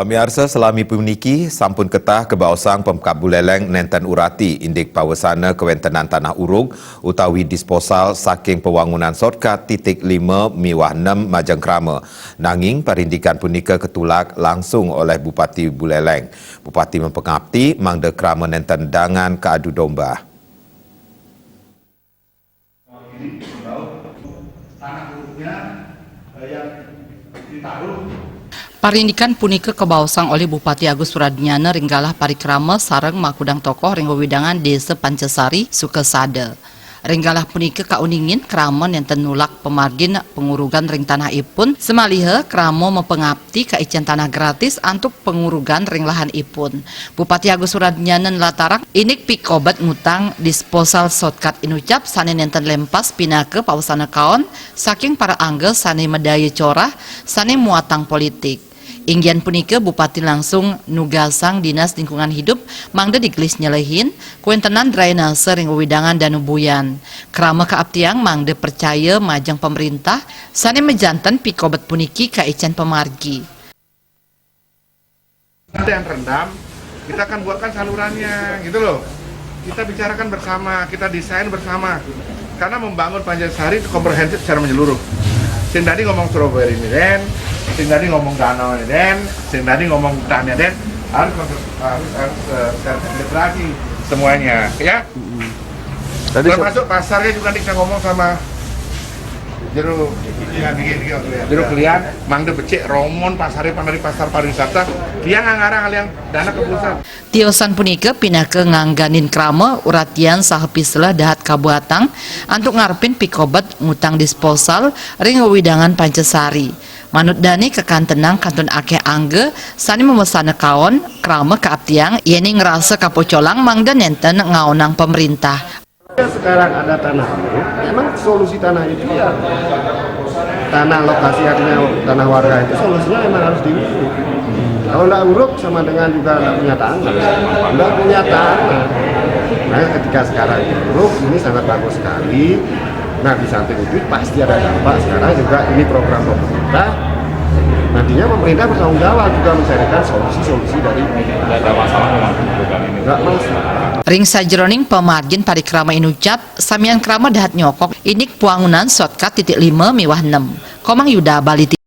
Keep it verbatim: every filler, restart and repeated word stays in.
Pamiarsa, salami puniki sampun ketah kabaosang Pemkab Buleleng nenten urati indik pawesana kawentenan tanah urug utawi disposal saking pawangunan shortcut titik lima miwah enam majeng krama. Nanging parindikan punika katulak langsung oleh Bupati Buleleng. Bupati mapangapti mangda krama nenten dangan kaadu domba. Parindikan punika kabaosang olih Bupati Agus Suradnyana ring galah parikrama sareng makudang tokoh ring wewidangan Desa Pancasari, Sukasada. Ring galah punika kauningin krama nenten nulak pamargin pangurugan ring tanahipun, samaliha krama mapangapti kaicen tanah gratis antuk pangurugan ring lahanipun. Bupati Agus Suradnyana nlatarang indik pikobet ngutang disposal shortcut inucap sane nenten lempas pinaka pawesana kaon saking para angga sane madaya corah, sane muatang politik. Inggian punika, Bupati langsung nugasang Dinas Lingkungan Hidup mangda digelis nyelehin kawentenan drainase ring wewidangan Danu Buyan. Krama kaaptiang mangda pracaya majeng pamrintah sane majanten pikobet puniki kaicen pamargi. Ada yang terendam, kita akan buatkan salurannya, gitu loh. Kita bicarakan bersama, kita desain bersama. Karena membangun Pancasari itu komprehensif secara menyeluruh. Sing tadi ngomong strawberry ini, Den. Sing tadi ngomong danau ini, Den. Sing tadi ngomong hutannya, Den. Harus, harus, harus, eh, secara integrasi semuanya, ya. Tadi se- Termasuk pasarnya juga nanti kita ngomong sama jero, ya, niki, niki, ya. Jero kelian, mangda becik romon pasare pamari pasar pariwisata, tiang ngarang hal yang dana ke pusat. Tiosan punika pinaka ngangganin krama, uratian saha piselah dahat kabuatang antuk ngarepin pikobet ngutang disposal ring wewidangan Pancasari. Manut dane kakantenang kantun akeh angga sane mamesana kaon, krama kaaptiang yening ngrasa kapocolang mangda nenten ngaonang pamrintah. Sekarang ada tanah uruk, memang solusi tanah itu ya tanah lokasi, artinya tanah warga itu solusinya memang harus diuruk. Kalau nggak uruk sama dengan juga nggak punya tanah, nggak punya tanah. Nah, ketika sekarang diuruk, ini sangat bagus sekali. Nah, di samping itu pasti ada dampak. Sekarang juga ini program pemerintah. Nantinya pemerintah bertanggung jawab juga mencarikan solusi-solusi dari. Nggak ada masalah dengan program ini. Nggak masalah. Ring sajeroning pamargin parikrama inucap, samian krama dahat nyokok indik pawangunan shortcut titik lima miwah enam. Komang Yuda, Bali.